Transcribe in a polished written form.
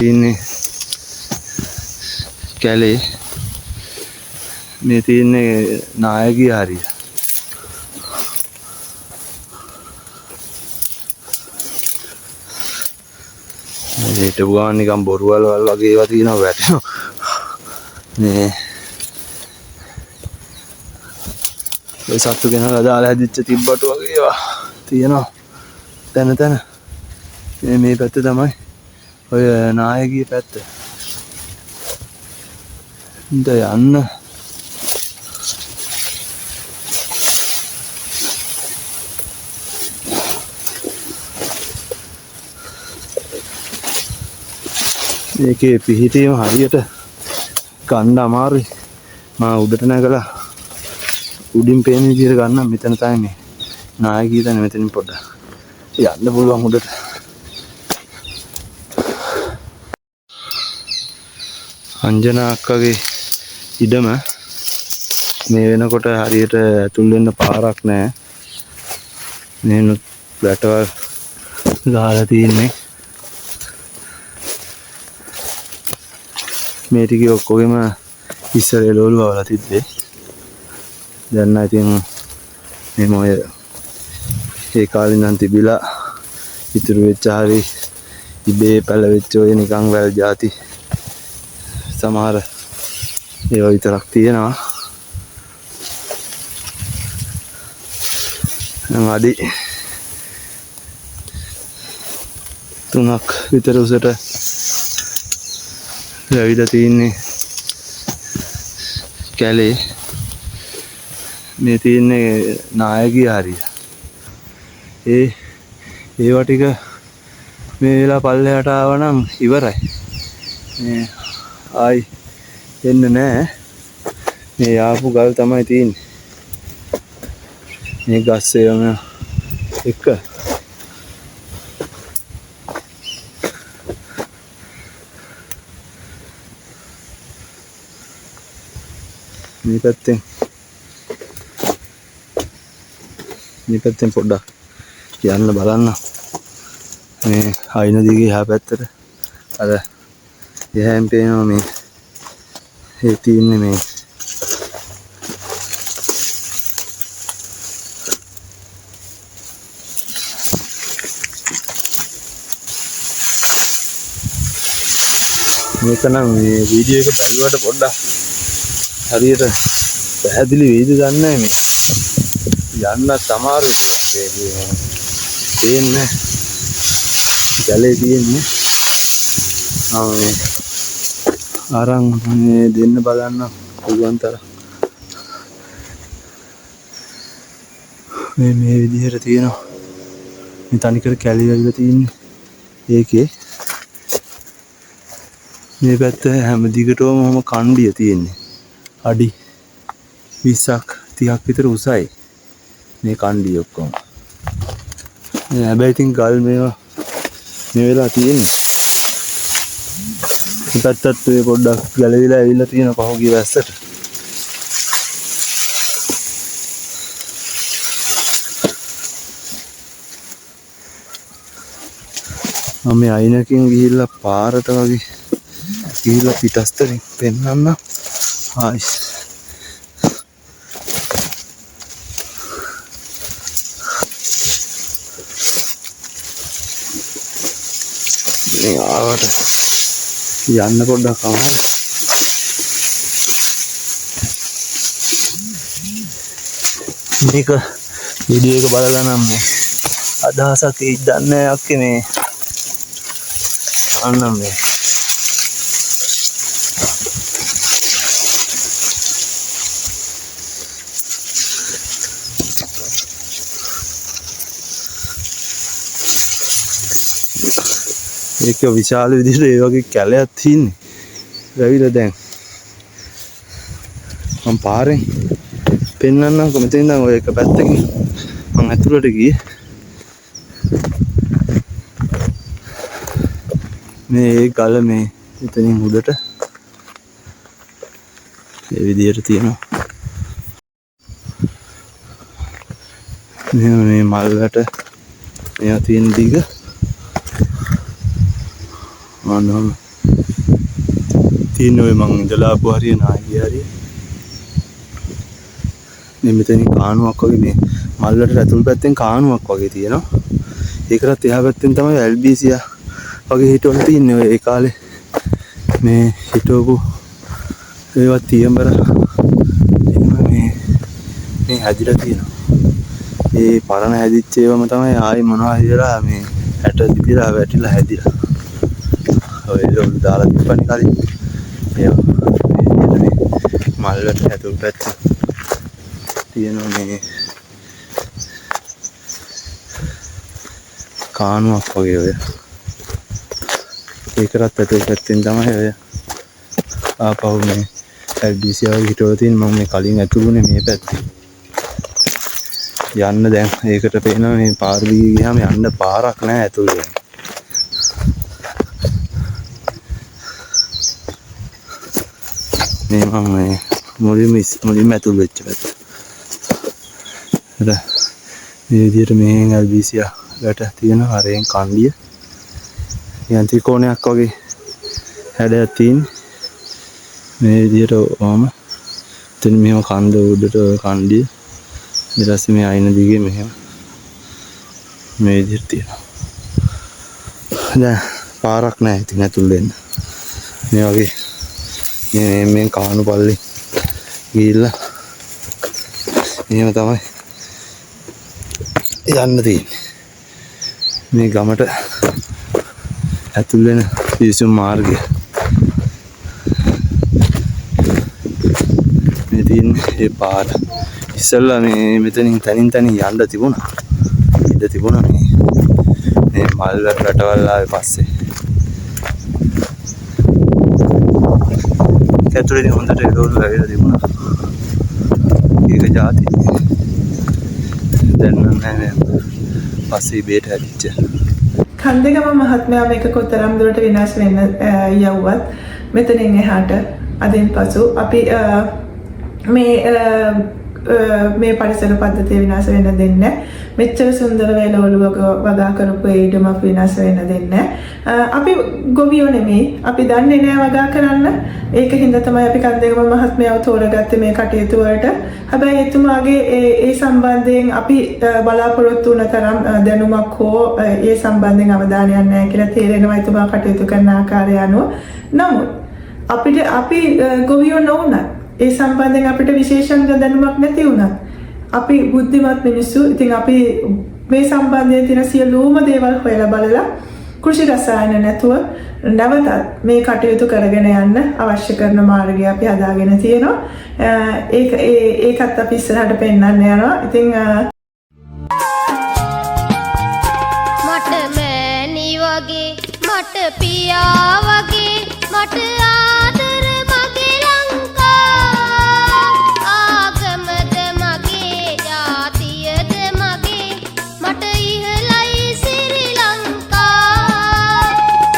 තියෙන්නේ කැලේ. මේ තියෙන්නේ නායගිය හරිය. මේ හිටපු ගමන් නිකන් බොරු වලවල් වගේ ඒවා තියෙනවා වැටෙනවා. මේ ඔය සත්තු ගෙනල්ලා දාලා හැදිච්ච තිබ්බටු වගේ ඒවා තියෙනවා තැන තැන. මේ පැත්ත තමයි ඔය නායගිය පැත්ත. ඉඳ යන්න. මේකේ පිහිටීම හරියට ගන්න අමාරුයි. මම උඩට නැගලා උඩින් පේන විදිහට ගන්නම්. මෙතන තමයි මේ නායගිය තැන. මෙතනින් පොඩ්ඩක් යන්න පුළුවන් උඩට. අංජනා අක්කගේ ඉඩම මේ වෙනකොට හරියට ඇතුල් වෙන්න පාරක් නෑ. මේනුත් වැටවල් ගහලා තියෙන්නේ. මේ ටික ඔක්කොගෙම ඉස්සර එළවලු වවලා තිබ්බේ. දැන් නම් ඉතින් මෙහෙම ඔය ඒ කාලේ ඉඳන් තිබිලා ඉතුරු වෙච්ච හරි ඉබේ පැලවෙච්ච ඔය නිකන් වැල් ಜಾති සමහර ඒවා විතරක් තියෙනවා. දැන් අඩි 3ක් විතර උසට වැවිලා තියෙන්නේ කැලේ. මේ තියෙන්නේ නායගිය හරිය. ඒවා ටික මේ වෙලාව පල්ලෙහාට ආවා නම් ඉවරයි. මේ ආයි එන්න නෑ. මේ යාපු ගල් තමයි තියෙන්නේ. මේ ගස් ඒවම එක. මේ පැත්තෙන් පොඩ්ඩක් යන්න බලන්න. මේ අයින දිගේ එහා පැත්තට අර එහායින් පේනවා මේ ඒ තියෙන්නේ මේ මේක නම් මේ වීඩියෝ එක බැලුවට පොඩ්ඩක් හරියට පැහැදිලි වෙයිද දන්නේ නැහැ. මේ යන්නත් අමාරුයි ටිකක්. මේ පේන්නේ ජලේ තියෙන්නේ. ආ මේ අරන් මේ දෙන්න බලන්න පුළුවන් තරම්. මේ විදිහට තියෙනවා. මේ තනිකර කැලේ ඇවිල්ලා තියෙන්නේ. ඒකේ මේ පැත්ත හැම දිගටම ඔහොම කණ්ඩිය තියෙන්නේ. අඩි 20ක් 30ක් විතර උසයි මේ කණ්ඩිය ඔක්කොම. හැබැයි ඉතින් ගල් මේවා මේ වෙලා තියෙන්නේ. මේ පැත්තත් ඔය පොඩ්ඩක් ගැලවිලා ඇවිල්ලා තියෙන පහුගිය වැස්සට. මම මේ අයිනකින් ගිහිල්ලා පාරට වගේ ගිහිල්ලා පිටස්තරින් පෙන්නන්න. ආයිස් මේ ආවට යන්න පොඩ්ඩක් අමාරුයි. මේක වීඩියෝ එක බලලා නම් මේ අදහසක් එයි දන්නේ නෑ අක්කේ. මේ අන්න මේ ඒක විශාල විදිහට ඒ වගේ කැලයක් තියෙන්නේ. වැවිලා දැන් මම පාරෙන් පෙන්නන්නම්කො. මෙතන ඉඳන් ඔය එක පැත්තකින් මං ඇතුළට ගියේ. මේ ඒ ගල මේ එතනින් උඩට ඒ විදිහට තියෙනවා. මෙහෙම මේ මල් වැට මේවා තියෙන දිග අනම තියෙන ඔය මං ඉඳලා ආපු හරිය නාහිය හරිය මේ මෙතනින් කානුවක් වගේ මේ මල් වැටට ඇතුල් පැත්තෙන් කානුවක් වගේ තියෙනවා. ඒකටත් එහා පැත්තෙන් තමයි ඇල්බීසියා වගේ හිටවල තියෙන්නේ. ඔය ඒ කාලේ මේ හිටවපු ඒවා තියඹර එහෙම මේ මේ හැදිලා තියෙනවා. ඒ පරණ හැදිච්ච ඒවාම තමයි ආයි මොනවා හරි මේ ඇට දිදිලා වැටිලා හැදිලා. ඔය එළවලු දාලා තිබ්බනේ කලින්. ඒවා මේ විදිහට මේ මල් වැට ඇතුල් පැත්තේ තියෙනවා මේ කානුවක් වගේ ඔය. ඒකටත් ඇතුල් පැත්තෙන් තමයි ඔය ආපහු මේ ඇල්බීසියා වගේ හිටවල තියෙන. මම මේ කලින් ඇතුළුනේ මේ පැත්තේ. යන්න දැන් ඒකට පේනවා මේ පාර දිගේ ගියාම යන්න පාරක් නෑ ඇතුල් වෙන්න. මේ මම මේ මුලින්ම ඇතුල් වෙච්ච පැත්ත. අර මේ විදිහට මෙහෙන් ඇල්බීසියා වැට තියෙනවා. අරෙන් කණ්ඩිය. නිකන් ත්‍රිකෝණයක් වගේ හැඩයක් තියෙන. මේ විදිහට ඔහම එතන මෙහෙම කන්ද උඩට ඔය කණ්ඩිය. ඊට පස්සේ මේ අයින දිගේ මෙහෙම මේ විදිහට තියෙනවා. දැන් පාරක් නෑ ඉතින් ඇතුල් වෙන්න. මේ වගේ මේ මේ කානු පල්ලේ ගිහිල්ලා එහෙම තමයි යන්න තියෙන්නේ. මේ ගමට ඇතුල් වෙන පිවිසුම් මාර්ගය. මේ තියෙන්නේ ඒ පාර. ඉස්සෙල්ලා මේ මෙතනින් තනින් තනින් යන්න තිබුණා. ඉඩ තිබුණා මේ මේ මල් රටවල් ආවේ පස්සේ. ඒක ඇතුලේ ඉතින් හොඳට එළවලු ඇවිල්ලා තිබුණා. ඒක ජාති. දැන් නම් නෑ මේ පස්සේ ඉබේට හැදිච්ච. කන්දගම මහත්මයා මේක කොතරම් දුරට විනාශ වෙන්න යවුවත් මෙතනින් එහාට අදින් පසු අපි මේ පරිසර පද්ධතිය විනාශ වෙන්න දෙන්නේ නැහැ. මෙච්චර සුන්දර වෙලවලු වගා කරපු ඒ ඉඩම අපි විනාශ වෙන්න දෙන්නේ නැහැ. අපි ගොවියෝ නෙමෙයි. අපි දන්නේ නෑ වගා කරන්න. ඒක හින්දා තමයි අපි කන්දගම මහත්මයාව තෝරගත්තේ මේ කටයුතු වලට. හැබැයි එතුමාගේ ඒ සම්බන්ධයෙන් අපි බලාපොරොත්තු වුණ තරම් දැනුමක් හෝ ඒ සම්බන්ධයෙන් අවධානයක් නැහැ කියලා තේරෙනවා එතුමා කටයුතු කරන ආකාරය අනුව. නමුත් අපි ගොවියෝ නොවුනත් ඒ සම්බන්ධයෙන් අපිට විශේෂඥ දැනුමක් නැති වුණත් අපි බුද්ධිමත් මිනිස්සු. ඉතින් අපි මේ සම්බන්ධයෙන් තියෙන සියලුම දේවල් හොයලා බලලා කෘෂි රසායන නැතුව නැවතත් මේ කටයුතු කරගෙන යන්න අවශ්‍ය කරන මාර්ගය අපි හදාගෙන තියෙනවා. ඒකත් අපි ඉස්සරහට පෙන්වන්න යනවා. ඉතින් මට මෑණි වගේ මට පියා